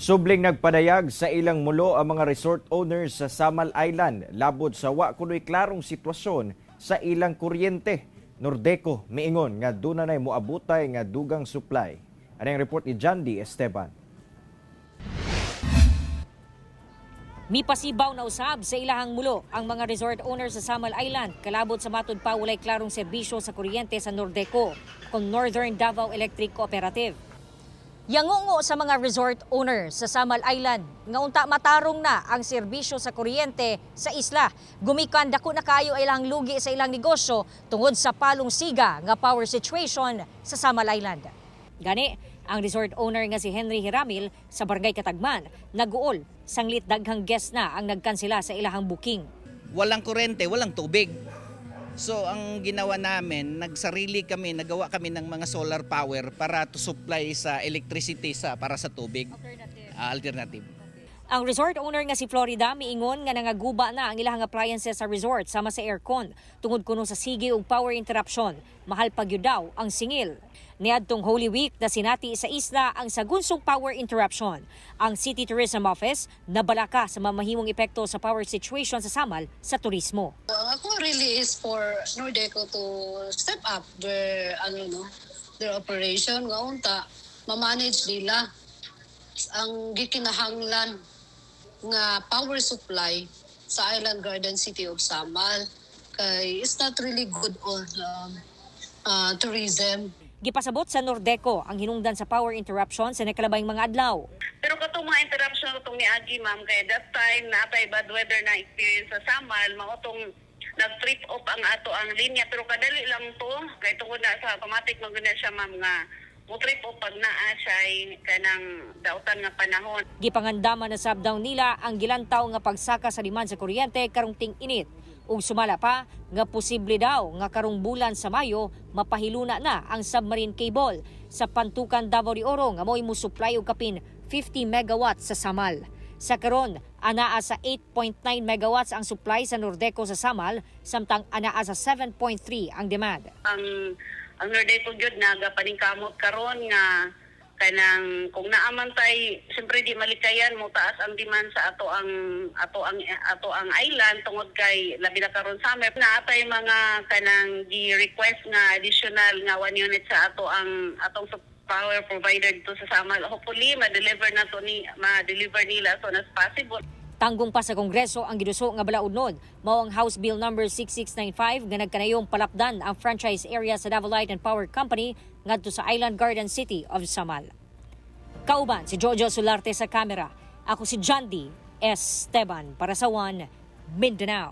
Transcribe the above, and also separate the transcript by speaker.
Speaker 1: Subling nagpadayag sa ilang mulo ang mga resort owners sa Samal Island labot sa wa kunoy klarong sitwasyon sa ilang kuryente. Nordeco miingon nga duna nay moabutay nga dugang supply. Ani ang report ni John D. Esteban.
Speaker 2: Mipasibaw na usab sa ilahang mulo ang mga resort owners sa Samal Island kalabot sa matud pa walay klarong serbisyo sa kuryente sa Nordeco kon Northern Davao Electric Cooperative. Yangungo sa mga resort owners sa Samal Island nga unta matarong na ang serbisyo sa kuryente sa isla. Gumikan dako na kayo ay ilang lugi sa ilang negosyo tungod sa palong siga nga power situation sa Samal Island. Gani, ang resort owner nga si Henry Hiramil sa Barangay Katagman naguol sanglit daghang guest na ang nagkansela sa ilahang booking.
Speaker 3: Walang kurente, walang tubig. So ang ginawa namin, nagsarili kami, nagawa kami ng mga solar power para to supply sa electricity sa para sa tubig. Alternative. Alternative.
Speaker 2: Ang resort owner nga si Florida miingon nga nangaguba na ang ilahang appliances sa resort sama sa aircon tungod kuno sa sige ug power interruption. Mahal pa gyud daw ang singil. Niadtong Holy Week na sinati sa isla ang sagunsong power interruption. Ang City Tourism Office nabalaka sa mamahimong epekto sa power situation sa Samal sa turismo.
Speaker 4: Ang ako really is for Nordeco to step up their ano no, their operation nga unta ma-manage nila ang gikinahanglan nga power supply sa Island Garden City of Samal kay it's not really good on tourism.
Speaker 2: Gipasabot sa Nordeco ang hinungdan sa power interruption sa nakalabayng mga adlaw.
Speaker 5: Pero katong mga interruption katong niagi, ma'am, kay that time na atay bad weather na experience sa Samal, mao tong nag-trip off ang ato ang linya, pero kadali lang to kay tungod na sa automatic man gud na siya, ma'am, nga mo trip off pag naa siya kanang dautan nga panahon.
Speaker 2: Gipangandama na sab daw nila ang gilantaw nga pagsaka sa demand sa kuryente karong ting-init. Ug sumala pa nga posible daw nga karong bulan sa Mayo mapahiluna na ang submarine cable sa Pantukan, Davao de Oro nga mo'y musupply og kapin 50 megawatts sa Samal. Sa karon, anaa sa 8.9 megawatts ang supply sa Nordeco sa Samal samtang anaa sa 7.3 ang demand.
Speaker 5: Ang Nordeco gyud nagapaningkamot karon nga kanang kung naaman tay, siyempre di malikayan mo taas ang demand sa ato ang island tungod kay labi na karon summer, naa tay mga kanang gi-request nga additional nga one unit sa ato ang atong power provider dito sa Samal. Hopefully ma-deliver na to ni ma-deliver nila as soon as possible.
Speaker 2: Tanggong pa sa Kongreso ang giduso nga balaudnon mao ang House Bill number 6695 nga nagkanayong palapdan ang franchise area sa Davao Light and Power Company ngadto sa Island Garden City of Samal. Kauban si Jojo Solarte sa kamera. Ako si John D. Esteban para sa One Mindanao.